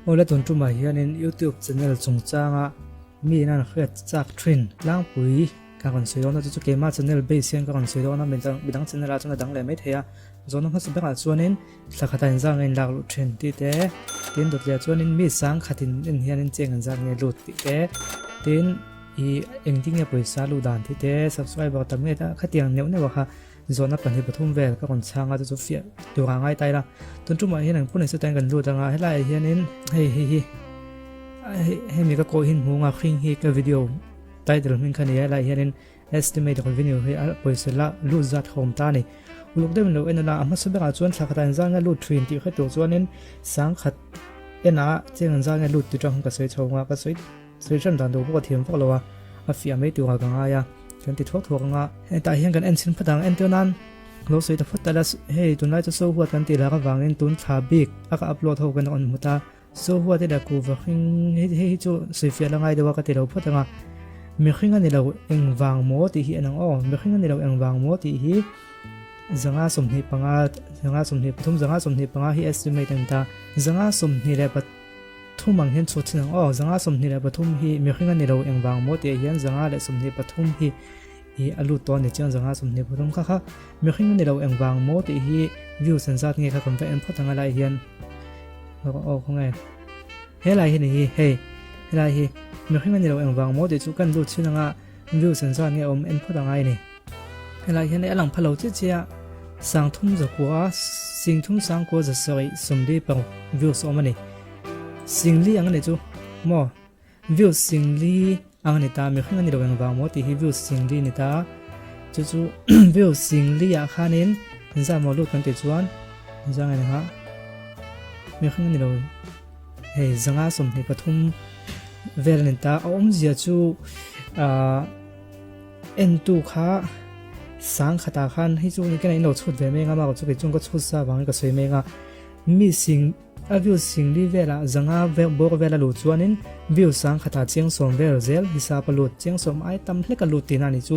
Awle tun tumah hianin YouTube channel chungchanga mi in an hriat chak thin tlangpui ka rawn sawi dawn a, chu chu keimah channel base hian ka rawn sawi dawn a, midang channel ah chuan a dang leh mai thei a, zawhna hmasa berah chuanin thla khatah inzak nge inlak luh thin tih te, tin dawtliah chuanin mi sang khatin en hianin cheng inzak nge lut tih te, tin ih engtin nge pawisa luh dan tih te, subscriber tam nge khatiang neuh neuh a kha. Zawhna 2, 3 vel ka rawn chhang a, chu chu fiah tur a ngai ta ila. Tun tumah hian engpawh ni chutain kan lut anga, helaiah hianin hei hei hi hemi ka kawh hin hmung a hring hi ka video title hming kha ni a, helaiah hianin estimate revenue hi a pawisa la lut zat kha awm ta a ni. Uluk deuhin lo en ula, a hmasa berah chuan thla khatah inzal nge lut thin tih hre tur chuanin sangkhat enah cheng inzal nge lut ti tang ka sawi chho anga ka sawi Sawi hran dan tur pawh ka thiam vak lo a, a fiah mai turah ka ngai a, kan ti thuak thuak ang a. Hetah hian kan en chhin phawt ang, entir nan lo sawi ta phawt ta la, hei tunlai chu so huat kan tih lak avangin tun thla bik a ka upload ho kan rawn hmu ta, so huat hi leh kuhva hring hei hi chu sawi fiah la ngai deuh a ka ti lo phawt ang a, mihring a ni lo engvang maw tih hi en ang aw, mihring a ni lo engvang maw tih hi 525, 523, 525 hi estimate a ni ta, 524. Thum ang hian chhut thin ang aw, 523 hi mihring a ni lo engvang maw tih ah hian 523 hi ih a lut tawh a ni chiang 523 kha kha mihring a ni lo engvang maw tih hi views an zat nge kha kan va en phawt ang a lai hian aw khawnge helai hi ni hi hei helai hi mihring a ni lo engvang maw tih chu kan lut chin anga views an zat nge awm en phawt angai ni. Helai hian a lang pha lo chiah chiah a, 3900 30 976 views a awm a ni. 4000 ang a ni chu maw? Views 4000 ang a ni ta, mihring a ni lo engvang maw tih hi views 4000 a ni ta. Chu chu views 4000 ah khanin zah maw lut kan tih chuan zah nge ni kha mihring a ni lo hei 523 vel a ni ta. A awmzia chu ah. Entu kha sang khatah khan hei chu ka in lo chhut ve mek a mah chu kei chuan ka chhut sa vangin ka sawi mek a mi sing a view sing li velah zanga vel bawr vel a luh chuanin view sang khatah chiang sawm vel zel hisap a lut chiang sawm ai tam hlek a lut tihna a ni chu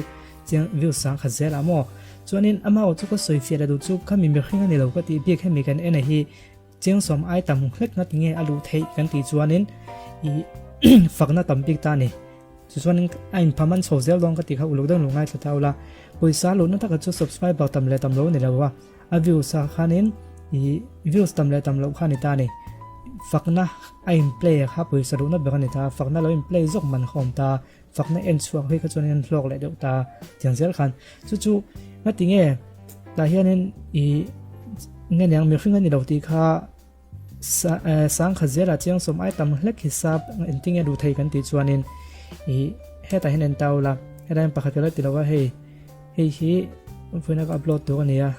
chiang view sang khat zelah maw chuanin amah chu ka sawi fiah la duh chu khami mihring a ni lo ka tih bik hemi kan en a hi Chiang sawm ai tam hlek na tinge a luh theih kan tih chuanin ih fakna tam bik ta a ni. Tichuanin a inpham an chho zel dawn ka tih kha uluk deuh lo ngaithla ta ula. Pawisa luhna taka chu subscriber tam leh tam lo a ni lo a, a views ah khanin ih views tam leh tam loh kha a ni ta a ni. Fakna a in play kha pawisa luhna ber a ni ta a, fakna lo in play zawk man kha awm ta, fakna en chhuak hi kha chuanin an hlawk leh deuh ta tiang zel khan. Chu chu nga tinge tah hianin ih nge niang mihring a ni lo tih kha sangkhat zelah chiang sawm ai tam hlek hisap engtinge duh thei kan tih chuanin ih hetah hian en ta ula helai hian pakhat ka la ti lo a hei hei hi vawiin a ka upload tur a ni a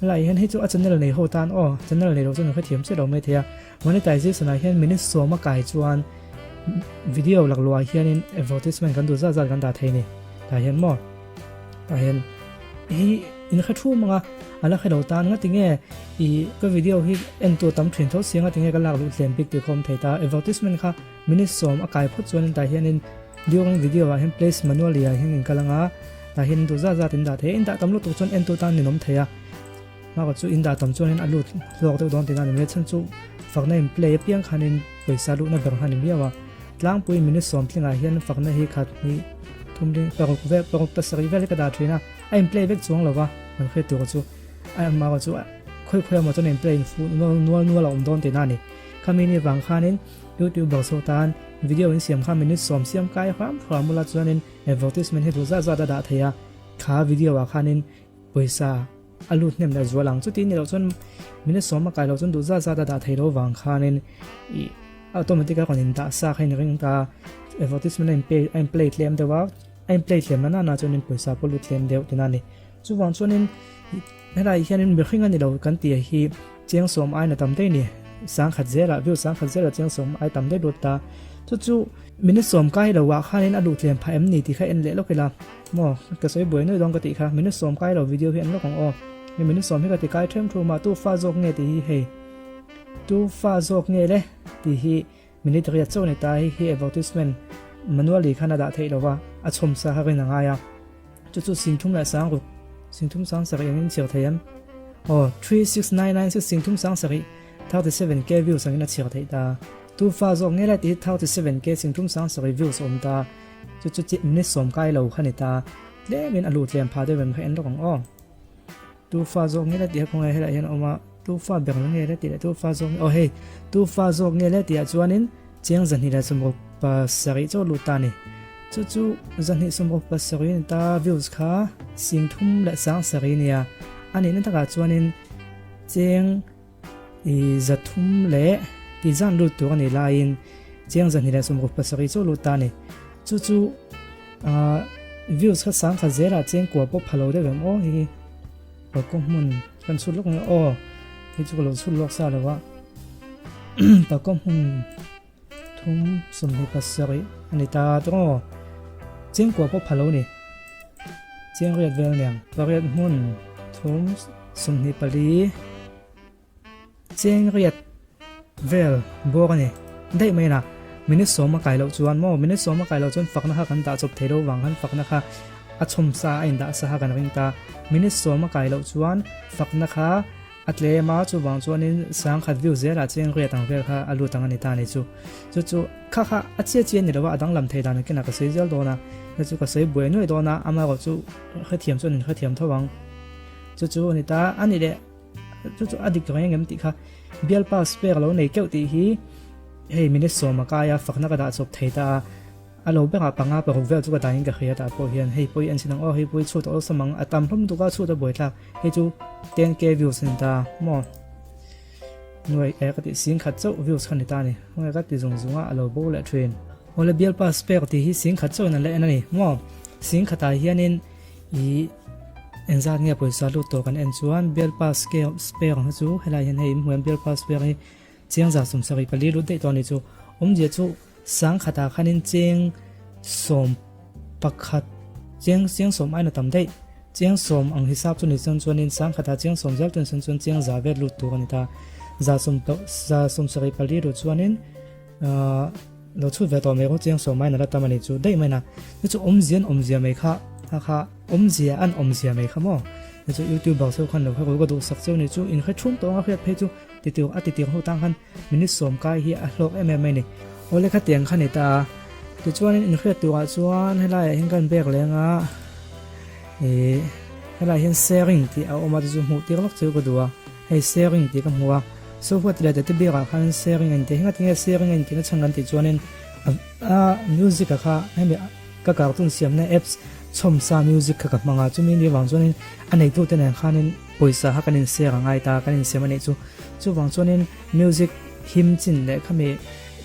helai hian hei chu a channel nei ho tan aw channel nei lo chuan an hrethiam chiah lo mai thei a monetization ah hian minute sawm a kai chuan video laklawh ah hianin advertisement kan duh zat zat kan dah thei a ni tah hian maw tah hian hei in hre thu mang a a la hre lo tan nga tinge i ka video hi en tu tam thin tho sia nga tinge ka lak luh hlem bik tih kha awm thei ta advertisement kha minute sawm a kai phawt chuan tah hianin during video ah hian place manually ah hian in kal anga tah hian duh zat zat in dah thei a in dah tam lutuk chuan en tu tan ninawm thei a hma chu in dah tam chuanin a lut hlawk deuh dawn tihna a ni mai chhan chu fakna in play apiang khanin pawisa luhna ber kha a ni miau a tlangpui minute sawm tlingah hian fakna hi khat hnih thum ding paruk vel paruk pasarih vel hi ka dah thin a a in play vek chuang lo va kan hriat tur chu a amah chu khawi khawi emaw chuan a in play in fu nual nual nual a awm dawn tihna a ni khami ni vang khanin youtuber so tan video in siam kha minute sawm siam kai hram hram ula chuanin advertisement hi duh zat zat a dah thei a kha video ah khanin pawisa a lut hnem leh zual ang chuti ni loh chuan minute sawm a kai loh chuan duh zat zat a dah thei lo vang khanin ih automatic a rawn in dah sa kha in ring ta advertisement a in play a in play tlem deuh a a in play tlem nana na chuanin pawisa pawh lut tlem deuh tina a ni chuvang chuanin helai hianin mihring a ni lo kan tih hi chiang sawm aina tam daih a ni sangkhat zelah view sangkhat zelah chiang sawm ai tam daih lut ta chu chu minute sawm kai lo ah khanin a luh tlem phah em ni tih kha en leh lawk ila. Maw, ka sawi buai nuai dawn ka tih kha, minute sawm kai lo video hi an lawk ang aw. Hei minute sawm hi ka ti kai them thu mah tu fa zawk nge tih hi hei tu fa zawk nge le tih hi minute riat chauh a ni ta hei hi advertisement manually khan a dah theih lo va a chhawm sa kha rin a ngai a chu chu 30 leh 6 30 7 engin chhiar thei em aw 36996 30 7 37k views angin a chhiar theih ta. Tu fa zawk nge lai tih hi 37k singthum sang sarih views a awm ta. Chu chu chi minute sawm kai lo kha ni ta. Tlemin a lut lem pha deuh em kha en lawk ang aw. Tu fa zawk nge lai tih kha khawngaih helaiah hian a awm a. Tu fa ber la nge lai tih leh tu fa zawk nge aw hei tu fa zawk nge lai tih ah chuanin chiang 270 chaw lut ta a ni. Chu chu 270 a ni ta views kha singthum leh sang sarih a nia. A nihna takah chuanin cheng I 300 leh ti zan lut tur a nih laiin chiang 267 chaw lut ta a ni. Chu chu views kha sang khat zelah chiang kua pawh pha lo deuh em aw hi Palkaw hmun kan chhut lawk nge aw hei chu ka lo chhut lawk sa lo a Palkaw hmun 327 a ni ta tawng aw chiang kua pawh pha lo ni chiang riat vel niang pariat hmun 324 Cheng riat vel bawk a ni. Daih mai na, minute sawm a kai loh chuan maw, minute sawm a kai loh chuan fakna kha kan dah chawp thei lo vang khan fakna kha a chhawm sa a indah sa kha kan ring ta. Minute sawm a kai loh chuan fakna kha a tlem a, chuvang chuanin sangkhat view zelah cheng riat ang vel kha a lut ang a ni ta a ni chu. Chu chu kha kha a chiah chiah a ni lo a, a danglam thei dan ang kinah ka sawi zel dawn a, chu chu ka sawi buai nuaih dawn a, amaherawhchu hrethiam chuan in hrethiam tho ang. Chu chu a ni ta a ni leh. Chu chu a dik reng em tih kha bialpa spare lo nei keuh tih hi hei minute sawm a kai a fakna ka dah chawp thei ta a a lo berah panga paruk vel chu ka dahin ka hria tah pawh hian hei pawh hi en sin ang aw hei pawh hi chhut a awlsam ang a tam hlawm lutuk a chhut a buaithlak hei chu 10k views a ni ta maw nuai eh ka tih sing khat chauh views kha ni ta a ni khawnge ka ti zung zung a a lo bo leh thin awle bialpa spare tih hi sing khat chauh in an la en a ni maw sing khatah hianin Ih engzat nge pawisa lut tawh kan en chuan bialpa scale spare ang hi chu helai hian hei hmuh hian bialpa spare hi cheng 74 lut daih tawh a ni chu awmzia chu sangkhatah khanin cheng sawm pakhat cheng cheng sawm aina tam daih cheng sawm ang hisap chu ni chuan chuanin sangkhatah cheng sawm zel tun chuan chuan cheng za vel lut tur a ni ta za sawm 174 lut chuanin ahh Lo chhut ve tawh mai rawh chiang sawm mai nala tam a ni chu daih mai na chu chu awmzia an awmzia mai kha kha kha awmzia an awmzia mai kha maw chu chu youtuber cheu khan lo kha ka duh sak cheu ni chu in hre thum tawh ang a hriat phei chu ti tur a ti tir ho tang khan minute sawm kai hi a hlawk em em mai ni awle kha tiang kha ni ta tichuanin in hriat turah chuan helai ah hian kan bag leng a ih helai hian sharing tih a awm a chu chu hmuh tir lawk chu ka duh a hei sharing tih ka hmu a. Sofa leh tete biakah khan sharing a inti a, hengah tinge sharing a intih na chhan kan tih chuanin a music a kha hemi ka cartoon siamna apps chhawm sa music kha ka hmang a, chumi ni vang chuanin a neitu te nen khanin pawisa kha kan in share a ngai ta, kan insiam a nih chu. Chuvang chuanin music him chin leh khami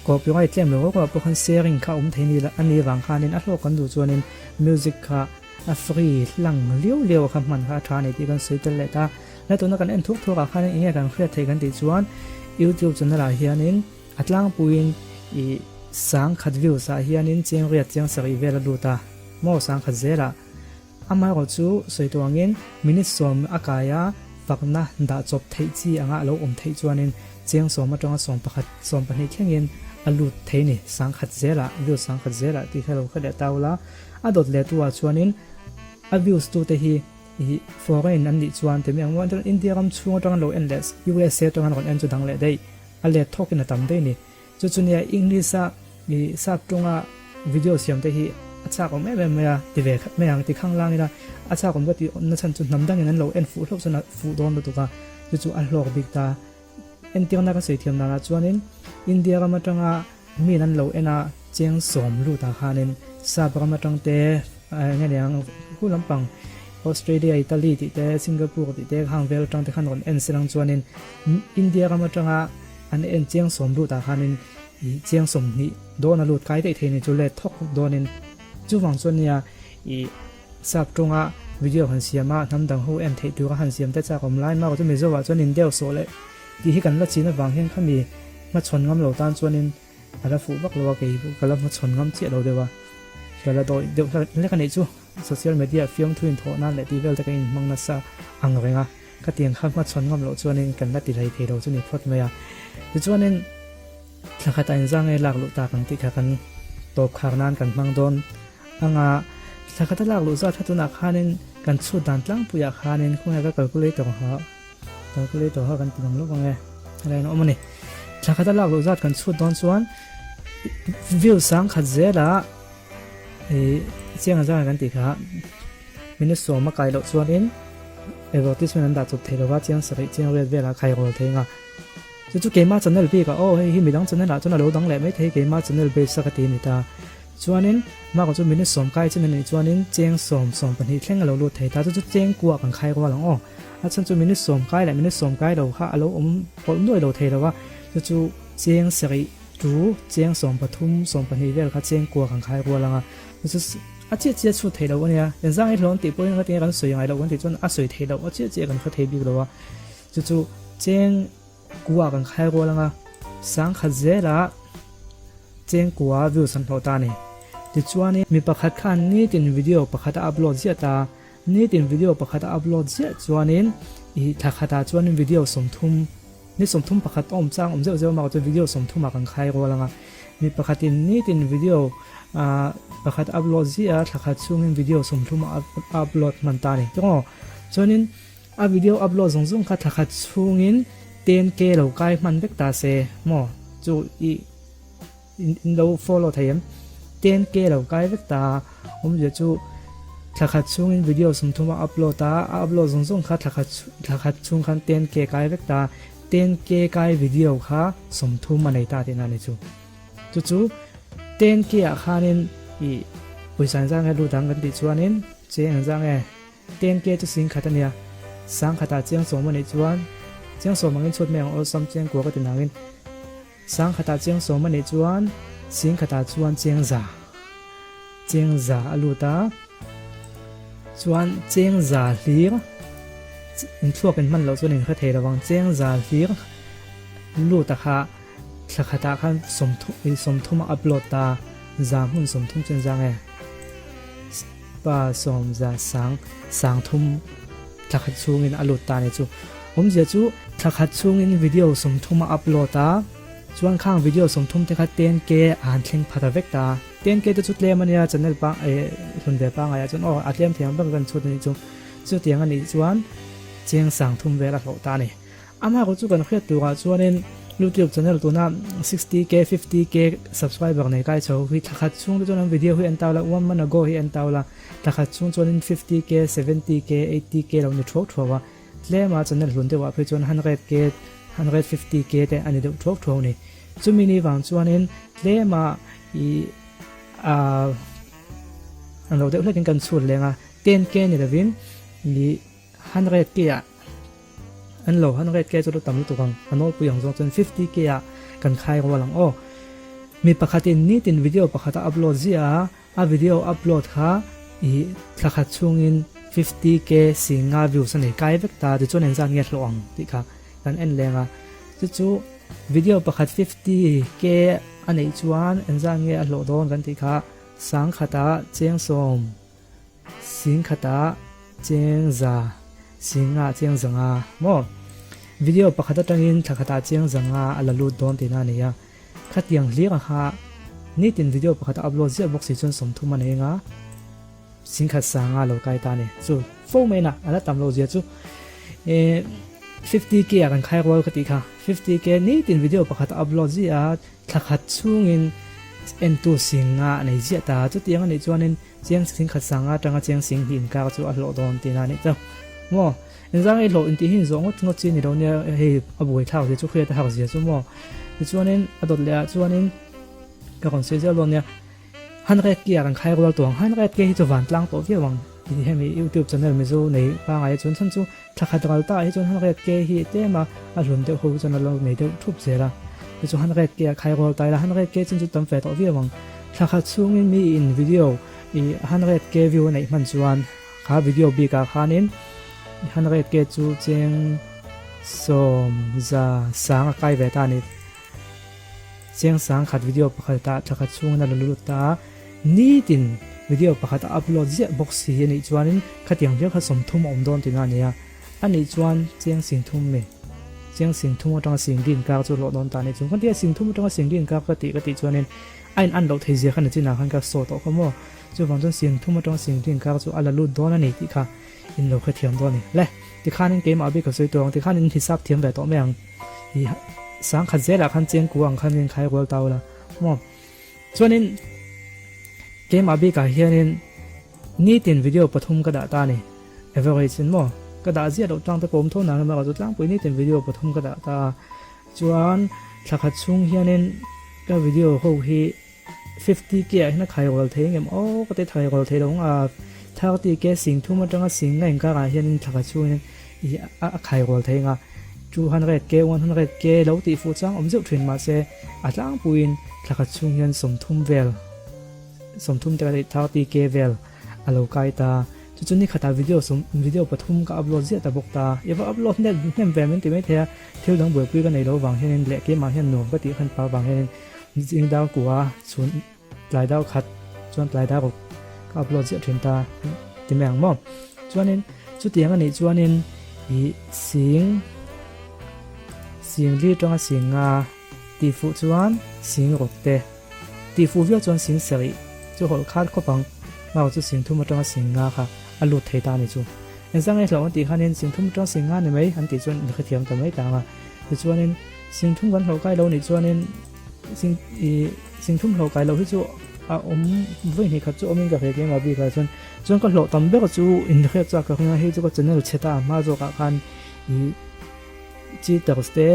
copyright tlem lo rawk rawk pawh khan sharing kha a awm thei a ni vang khanin a hlawk kan duh chuanin music kha a free hlang liau liau a kha hman kha a tha a ni tih kan sawi tel leh ta. Hla tuna kan en thuk thuk ah khan eng nge kan hriat theih kan tih chuan YouTube channel ah hianin a tlangpuiin ih sangkhat views ah hianin cheng riat chiang sarih vel a lut a maw sangkhat zelah amaherawh chu sawi tawh angin minute sawm a kai a fakna dah chawp theih chi anga a lo awm theih chuanin cheng sawm atanga sawm pakhat sawm pahnih thlengin a lut thei ni sangkhat zelah views sangkhat zelah tih kha lo hre leh ta ula a dawt leh tu ah chuanin a views tu te hi Ih foreign an nih chuan timi ang chuan India ram chhung atanga lo en leh USA atanga rawn en chu dang leh daih a let thawk in a tam daih ni. Chu chu nia English a ih sap tawnga video siam te hi a chak awm em em mai a ti ve khat mai ang ti khang lang ila a chak awm ka tih awmna chhan chu hnam dangin an lo en fuh hlauh chuan a fuh dawn lutuk a chu chu a hlawk bik ta. Entirna ka sawi thiam danah chuanin India ram atanga min an lo en a cheng sawm lutah khanin sap ram atang te eng nge niang hu lampang Australia, Italy tih te Singapore tih te khang vel atang te khan rawn en se lang chuanin India ram atanga an en cheng sawm lutah khanin ih cheng sawmhnih dawn a lut kai daih thei ni chu let thawk dawnin chuvang chuan nia ih Sap tawnga video han siam a, hnam dang ho en theih tura han siam te chak awm lai mah chu Mizo ah chuan in deuh sawh leh tih hi kan la chin avang hian khami hmachhawn ngam lo tan chuanin a la fuh vak lo a, kei ka la hmachhawn ngam chiah lo deuh a, ka la dawih deuh hlek a nih chu social media fiamthu inthawh nan leh tih vel te ka inhmang nasa ang reng a, ka tiang kha hmachhawn ngam loh chuanin kan la ti hlei thei lo chu ni phawt mai a, tichuanin thla khatah inzang nge lak luh tak ang tih kha kan tawp khar nan kan hmang dawn. Anga thla khat a lak luh zat kha tunah khanin kan chhut dan tlangpuiah khanin khawnge ka calculator ha calculator ha kan ti lang lawk ang e helai an awm a ni. Thla khat a lak loh zat kan chhut dawn chuan view 10,000 zelah ih chiang ang zang kan tih kha minute sawm a kai loh chuanin advertisement an dah chawp thei lova chiang sarih chiang riat velah khai rawl thei anga chu chu keimah channel bik ah aw hei hi midang channel ah chuan a lo dang leh mai thei keimah channel base a ka ti a ni ta chuanin mah chu minute sawm kai chin a nih chuanin cheng sawm sawm pahnih thleng a lo lut thei ta chu chu cheng kuah kan khai rual ang aw a chhan chu minute sawm kai leh minute sawm kai lo kha a lo awm pawlh nuai lo thei lo a chu chu cheng sarih Chu cheng 13, 12 vel kha cheng kua kan khai rual ang a, chu chu a chiah chiah chhut theih loh a nia. Engzang i hlawm tih pawhin ka tinge kan sawi ngai loh kan tih chuan a sawi theih loh a chiah chiah kan hre thei bik lo a. Chu chu cheng kua kan khai rual ang a, 10,000 zelah cheng kua views an hlawh ta a ni. Tichuanin mi pakhat khan nitin video pakhat a upload ziah ta, nitin video pakhat a upload ziah chuanin ih thla khatah chuanin video 30 Ni 31 a awm chang awm zeuh zeuh a mah chuan video 30 ah kan khai rual ang a, mi pakhatin nitin video ah pakhat upload ziah a thla khat chhungin video 30 a upload hman ta a ni tawng aw. Chuanin a video upload zawng zawng kha thla khat chhungin 10k lo kai hman vek ta se maw chu ih In lo follow thei em? 10k lo kai vek ta a, awmzia chu thla khat chhungin video 30 a upload a, a upload zawng zawng kha thla khat thla khat chhung khan 10k kai vek ta a, 10k kai video kha 30 a nei ta tihna a ni chu. Chu chu 10k ah khanin ih pawisa engzah nge lut ang kan tih chuanin cheng engzah nge 10k chu 10,000 a nia, 10,000 ah chiang sawm a nih chuan chiang sawm angin chhut mai ang awlsam chiang kua ka ti nangin. 10,000ah chiang sawm a nih chuan 10,000ah chuan cheng za cheng za a lut a, chuan cheng za hlir inthluak in hman loh chuan in hre thei lo ang cheng za hlir lut a kha thla khatah khan 30 a upload ta za hmun 30 chuan za nge pa sawm za sang 30 thla khat chhungin a lut ta a ni chu. Awmzia chu thla khat chhungin video 30 a upload a, chuan khang video 30 te kha 10k a han thleng phat a vek ta. 10k te chu tlem a nia channel pa eh hlun ve pangai ah chuan aw a tlem thei ang ber kan chhut a nih chu. Chutiang a nih chuan cheng 30 vel a hlawh ta a ni. Amaherawh chu kan hriat turah chuanin YouTube channel tuna 60k, 50k subscriber nei kai chho hi thla khat chhung te chuan an video hi en tau la, one month ago hi en tau la, thla khat chhung chuanin 50k, 70k, 80k lo ni thuak thuak a, tlema channel hlun deuhah phei chuan 100k, 150k te a ni deuh thuak thuak a ni. Chumi ni vang chuanin tlema ih ah ang lo deuh hlekin kan chhut leng a, 10k ni lovin ih 100k ah An lo 100k chu lo tam lutuk ang, a nawlpui ang zawng chuan 50k ah kan khai rual ang aw. Mi pakhatin nitin video pakhat a upload ziah a, a video upload kha ih thla khat chhungin 50k singa views a nei kai vek ta tichuan engzat nge hlawh ang tih kha kan en leng a. Chu chu video pakhat 50k a neih chuan engzat nge a hlawh dawn kan tih kha 10,000 ah cheng sawm 10,000 ah cheng za 10,000 cheng zanga maw video pakhat atangin thla khatah cheng zanga a la lut dawn tihna a ni a khatiang hlir ang kha nitin video pakhat a upload ziah bawk si chuan 30 a nei anga 10,000 sanga lo kai ta a ni chu fo mai na a la tam loh zia chu eh 50k ah kan khai rual ka tih kha 50k nitin video pakhat a upload ziah a thla khat chhungin entu 10,000 a nei ziah ta chutiang a nih chuanin Chiang 10,000 sanga atanga chiang 2,000 inkar chu a hlawh dawn tihna a nih chu. Maw? Engzang i hlawh intih hi inzawh ngawt ngawt chi a ni lo nia, hei a buai thlak zia chu hriat a har zia chu maw? Tichuanin a dawt leh ah chuanin ka rawn sawi zel dawn nia, 100k ah kan khai rual tawh ang, 100k hi chu vantlang tawh viau ang tih hemi YouTube channel Mizo nei pangai ah chuan chhan chu thla khat ral ta ah hi chuan 100k hi tlem a, a hlun deuh ho hi chuan a lo nei deuh thup zel a, tichuan 100k ah khai rual ta ila 100k chin chu tam fe tawh viau ang. Thla khat chhungin mi in video i 100k view a neih hman chuan kha video bik ah khanin 100k chu cheng sawm za sang a kai ve ta a ni. Cheng sang khat video pakhat ah thla khat chhungin a la lut ta a, nitin video pakhat a upload ziah bawk si a nih chuanin khatiang viau kha 30 a awm dawn tihna a ni a, a nih chuan cheng 30 mi cheng 30 atanga 40 inkar chu hlawh dawn ta a nih chu. Khatia 30 atanga 40 inkar ka tih ka tih chuanin A in an loh thei zia kha ni chinah khan ka saw tawh kha maw? Chuvang chuan 30 atanga 40 inkar chu a la lut dawn a ni tih kha in lo hrethiam dawn a ni. Le, tikhanin keimah bik ka sawi tawh ang, tikhanin in hisap thiam ve tawh mai ang. I sangkhat zelah khan chengkua ang khan in khai rual ta ula maw. Chuanin keimah bikah hianin nitin video pathum ka dah ta a ni. Average in maw ka dah ziah loh tlang te pawh awm tho nang erawh chu tlangpui nitin video pathum ka dah ta a. Chuan thla khat chhung hianin ka video ho hi 50k ah hian a khai rual thei engem aw ka ti thai rual thei lo ang a 30k sing thum atanga sing nga inkarah hianin thla khat chhungin ih a khai rual thei ang a 200k 100k lo tih fuh chang awm zeuh thin mahse a tlangpuiin thla khat chhung hian 30 vel 30 te ka tih 30k vel a lo kai ta chu chu ni khatah video sawm video pathum ka upload ziah ta bawk ta i va upload hnem hnem ve min ti maithei a thil dang buaipui ka nei lo vang hianin leh keimah hian nuam ka tih khan pa vang hianin Zing dau kua chhun tlai dau khat chuan tlai dau ruk ka upload ziah thin ta ti mai ang maw. Chuanin chutiang a nih chuanin ih sing sing li tanga sing nga tih fuh chuan sing ruk te tih fuh viau chuan sing sarih chu hawlh khat khawp ang mau chu sing thum atanga sing nga kha a lut thei ta a ni chu. Engzang nge hlauh an tih khanin sing thum atanga sing nga ni mai an tih chuan in hrethiam ta mai ta ang a. Tichuanin Singthum kan hlauh kai lo nih chuanin sing ih singthum hlauh kai loh hi chu a awm vawi hnih khat chu awmin ka hre keimah bikah chuan chuan ka hlawh tam ber chu inhriat chak ka ring a hei chu ka channel chhe ta a hma zawkah khan ih cheaters te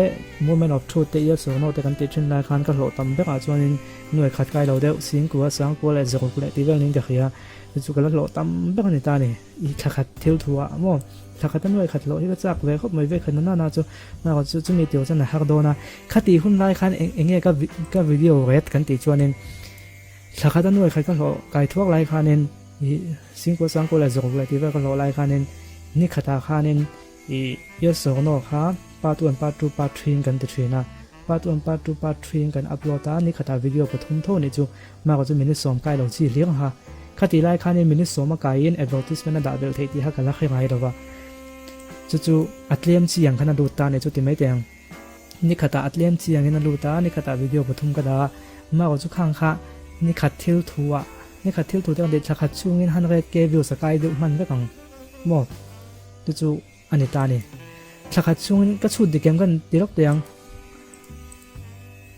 moment of truth te yes or no te kan tih thin lai khan ka hlawh tam berah chuanin nuai khat kai lo deuh singkua sangkua leh zaruk leh tih vel niin ka hria chu chu ka la hlawh tam ber a ni ta a ni. I thla khat thil thu ah maw? Thla khat a nuai khat loh hi ka chak ve khawp mai ve khat na na chu erawh chu chumi tur chuan a har dawn a. Khati hun lai khan eng enge ka ka video ret kan tih chuanin thla khat a nuai khat ka hlawh kai thuak lai khanin i Singkua Sangkua leh Zawruk leh tih vel ka hlawh lai khanin ni khatah khanin i yes or no kha part one part two part three in kan ti thin a. Part one part two part three in kan upload a, ni khatah video pathum tho nih chu Mark chu minute sawm kai lo chi hlir ang ha. Khatih lai khanin minute sawm a kaiin advertisement a dah belh theih tih kha ka la hre ngai lo va. Chu chu a tlem chi ang khan a lut ta a ni chu ti mai teh ang. Ni khatah a tlem chi angin a lut a, ni khatah video pathum ka dah a, Mark chu khang kha ni khat thil thu ah, ni khat thil thu te kan tih thla khat chhungin 100k views a kai deuh hman vek ang maw? Chu chu. A ni ta a ni. Thla khat chhungin ka chhut dik em kan ti lawk teh ang.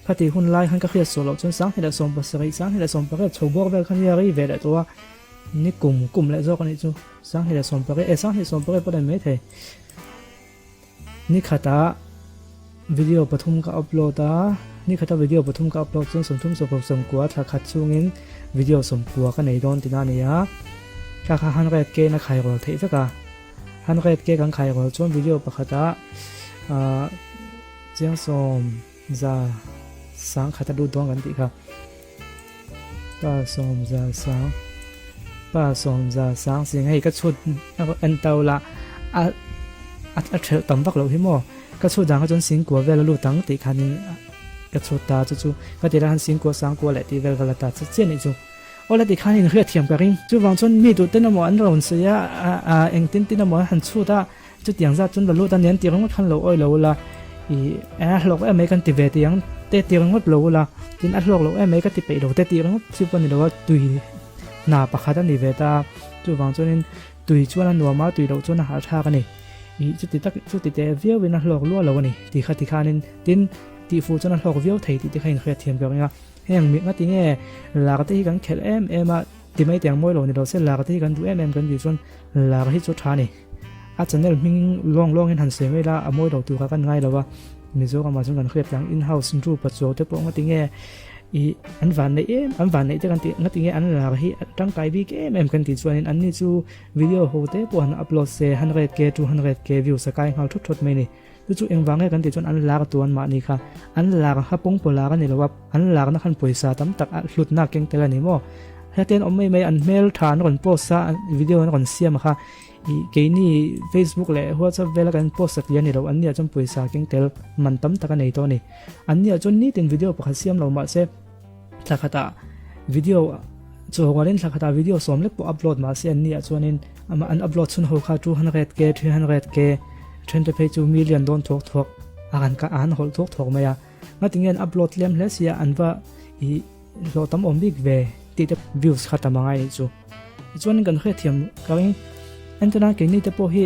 Khatih hun lai khan ka hriat suah loh chuan 2017, 2018 chho bawk vel khan hi a rei ve leh tawh a, ni kum kum leh zawk a nih chu. 2018, eh 2018 pawh a ni mai thei. Ni khatah video pathum ka upload a, ni khata video pathum ka upload chuan 30 29 thla khat chhungin video 90 ka nei dawn tina a ni a. Thla kha 100k in a khai rual theih vek a. 100k kan khai rual chuan video pakhatah ah chiang sawm za sang khat a lut dawn kan tih kha pa sawm za sang pa sawm za sang sing hei ka chhut en to la a a thelh tam vak loh hi maw ka chhut dan kha chuan singkua vel a lut ang tih khanin ka chhut ta chu chu ka tih lai khan singkua sangkua leh tih vel ka la ta chiah chiah nih chu. Aw la tikhan in hriatthiam ka ring. Chuvang chuan mi duh ten emaw an rawn sawi a, a engtin tin emaw an han chhut a, chutiang zat chuan la lut a ni an ti ringawt khan lo awi lo ula, ih a hlawk em mai kan ti ve tih ang te ti ringawt lo ula, tin a hlawk lo em mai ka ti peih lo te tih ringawt chu pawh a ni lo a, tui hna pakhat a ni ve ta a, chuvang chuanin tui chuan a nuam a, tui loh chuan a hahthlak a ni. Ih chuti tak chuti teh viauin a hlawk luah lo a ni tih kha tikhanin tin tihfuh chuan a hlawk viau thei tih te kha in hriatthiam ka ring a. Heng mi ngati nge lar te hi kan khelh em em a, ti mai tiang mawi lo ni lo se lar te hi kan duh em em kan tih chuan lar hi chu tha a ni. A channel hming lawng lawngin han sawi mai la a mawi lo tur kha kan ngai lo a, Mizoramah chuan kan hriat tlang in house group a chuau te pawh ngati nge ih an van neih em an van neih te kan tih ngati nge an lar hi a tangkai bik em em kan tih chuanin an ni chu video ho te pawh han upload se 100k 200k views a kai nghal thawt thawt mai a ni. Chu chu engvang nge kan tih chuan an lar tuan mahni kha an lar kha pawngpaw lar a ni lo a, an larna khan pawisa tam tak a hlutna a keng tel a ni maw? Hetiang an awm mai mai an hmel tha an rawn post a, video an rawn siam a kha ih keini Facebook leh WhatsApp vela kan post a tih a ni lo, an nia chuan pawisa keng tel man tam tak a nei tawh a ni. An nia chuan nitin video pakhat siam lo mahse thla khatah video chuangin thla khatah video sawm lek pawh upload mahse an nia chuanin amah an upload chhun ho kha 200k 300k then te phei chu million dawn thuak thuak a han ka an hawlh thuak thuak mai a ngatinge an upload tlem hle sia an va i hlawh tam awm bik ve tih te views kha tam angai nih chu chuan kan hriatthiam ka ring entirnan keini te pawh hi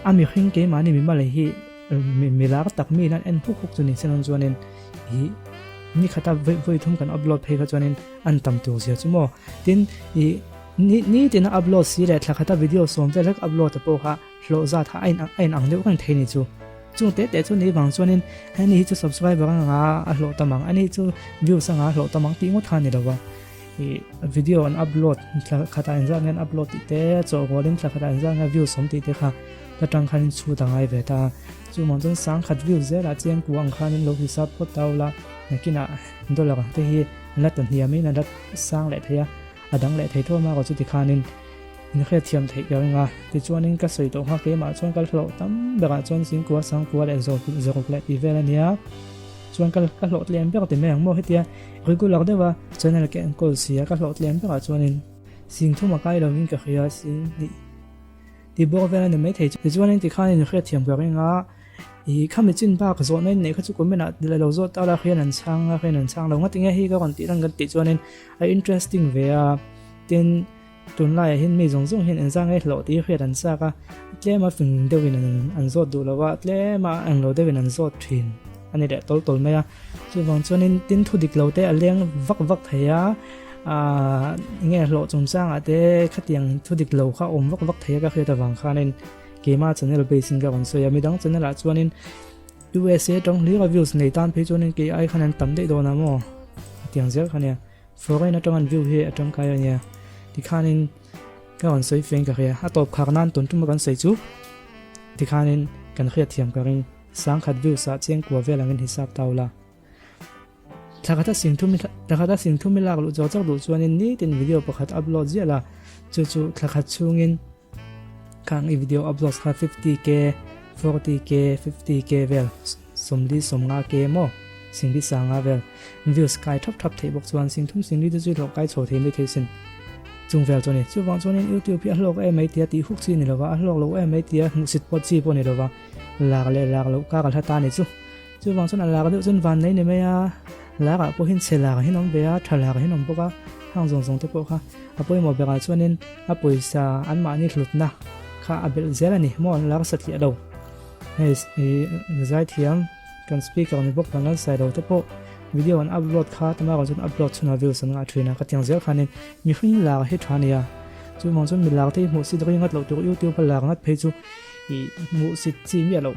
a mihring keimahni mimalei hi. Mi lar tak mi in an en huk huk chu ni se nan chuanin ih ni khata vawi thum kan upload phei kha chuanin an tam tur zia chu maw. Tin ih ni ni tina upload si leh thla khata video sawm vel hlek upload te pawh kha hlawh zat kha a in a in ang deuh reng thei ni chu. Chung teh teh chu ni vang chuanin heni hi chu subscriber a nga a hlawh tam ang ani chu views a nga a hlawh tam ang tih ngawt kha a ni lo va. Ih video an upload thla khatah engzat nge an upload tih te chawh rualin thla khatah engzat nge views awm tih te kha ta tang khanin chhut a ngai ve ta. Chuvang chuan sangkhat views zelah chiangkua ang khanin lo hisap phawt ta ula nakinah dollar te hi an la ta hniamin an la sang leh thei a, a dang leh thei tho a erawh chu tikhanin in hriatthiam theih ka ring a. Tichuanin ka sawi tawh kha keimah chuan ka hlawh tam berah chuan zingkua sangkua leh zawruk leh tih vel a nia. Chuan ka ka hlawh tlem ber ti mai ang maw hetia regular deuha channel ka enkawl si a ka hlawh tlem berah chuanin sing thum a kai lovin ka hria sing hnih tih bawk vel a ni maithei chu. Tichuanin tikhan in hriatthiam ka ring a ih khami chin bak zawhna in neih kha chu comment ah lo zawt ta la hian an chhang a hian an chhang lo nga tinge hi ka rawn tih lan kan tih chuanin a interesting ve a tin Tunlaiah hian mi zawng zawng hian engzah nge hlawh tih hriat an chak a, tlema fing deuhin an zawt duh lo a, tlema englo deuhin an zawt thin a ni leh tawl tawl mai a. Chuvang chuanin tin thu dik lo te a leng vak vak thei a, aaa enge hlawh chungchangah te khatiang thu dik lo kha a awm vak vak thei a ka hriat avang khanin keima channel base in ka rawn sawi a, midang channel ah chuanin USA tang hlira views nei tan phei chuanin kei ai khan an tam daih dawn a maw tiang zel kha nia. Foreign atang an view hi a tangkai a nia tikhanin ka rawn sawi feng ka hria a tawp khak nan tun tuma kan sawi chu tikhanin kan hriat thiam ka ring sangkhat views ah chengkua vel angin hisap ta ula thlakhata singthum thlakhata singthum i lak luh chawk chawk duh chuanin nitin video pakhat upload ziah la chu chu thlakhat chhungin khang i video upload kha 50k 40k 50k vel sawmli sawmnga ke maw singli sanga vel views kai thap thap theih bawk chuan singthum singli te chu hlawh kai chho thei mai thei sin chung vel chuan ni chuvang chuanin youtube hi a hlawk em mai tia tih huk chi ni lova a hlawk lo em mai tia hmuhsit pawh chi pawh ni lova lak leh lak loh kar a hla ta ni chu chuvang chuan a lak deuh chuan van nei ni mai a lakah pawh hian chhe lak hin awm ve a tha lak hin awm bawk a hang zawng zawng te pawh kha a pawimawh berah chuanin a pawisa anmahni hlutna kha a belh zel a ni maw an lak satliah lo. Hei ih zaithiam kan speaker ni bawk kan lalsai lo te pawh video an upload kha tama erawh chuan upload chhunah views an ngah thin a ka tiang zel khanin mihring lar hi tha ania chuvang chuan mi lar te hi hmuh sit ri ngat loh tur youtube a lar ngat phei chu ih hmuh sit chi miah loh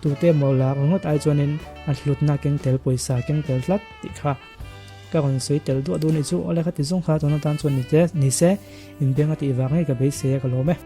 tute emaw lar ringawt ai chuanin a hlutna keng tel pawisa keng tel tlat tih kha ka rawn sawi tel duah duh a nih chu awle kha ti zawng kha tuna tan chuan ni te ni se inbeng a tih vang ngei ka beisei a ka lawm e.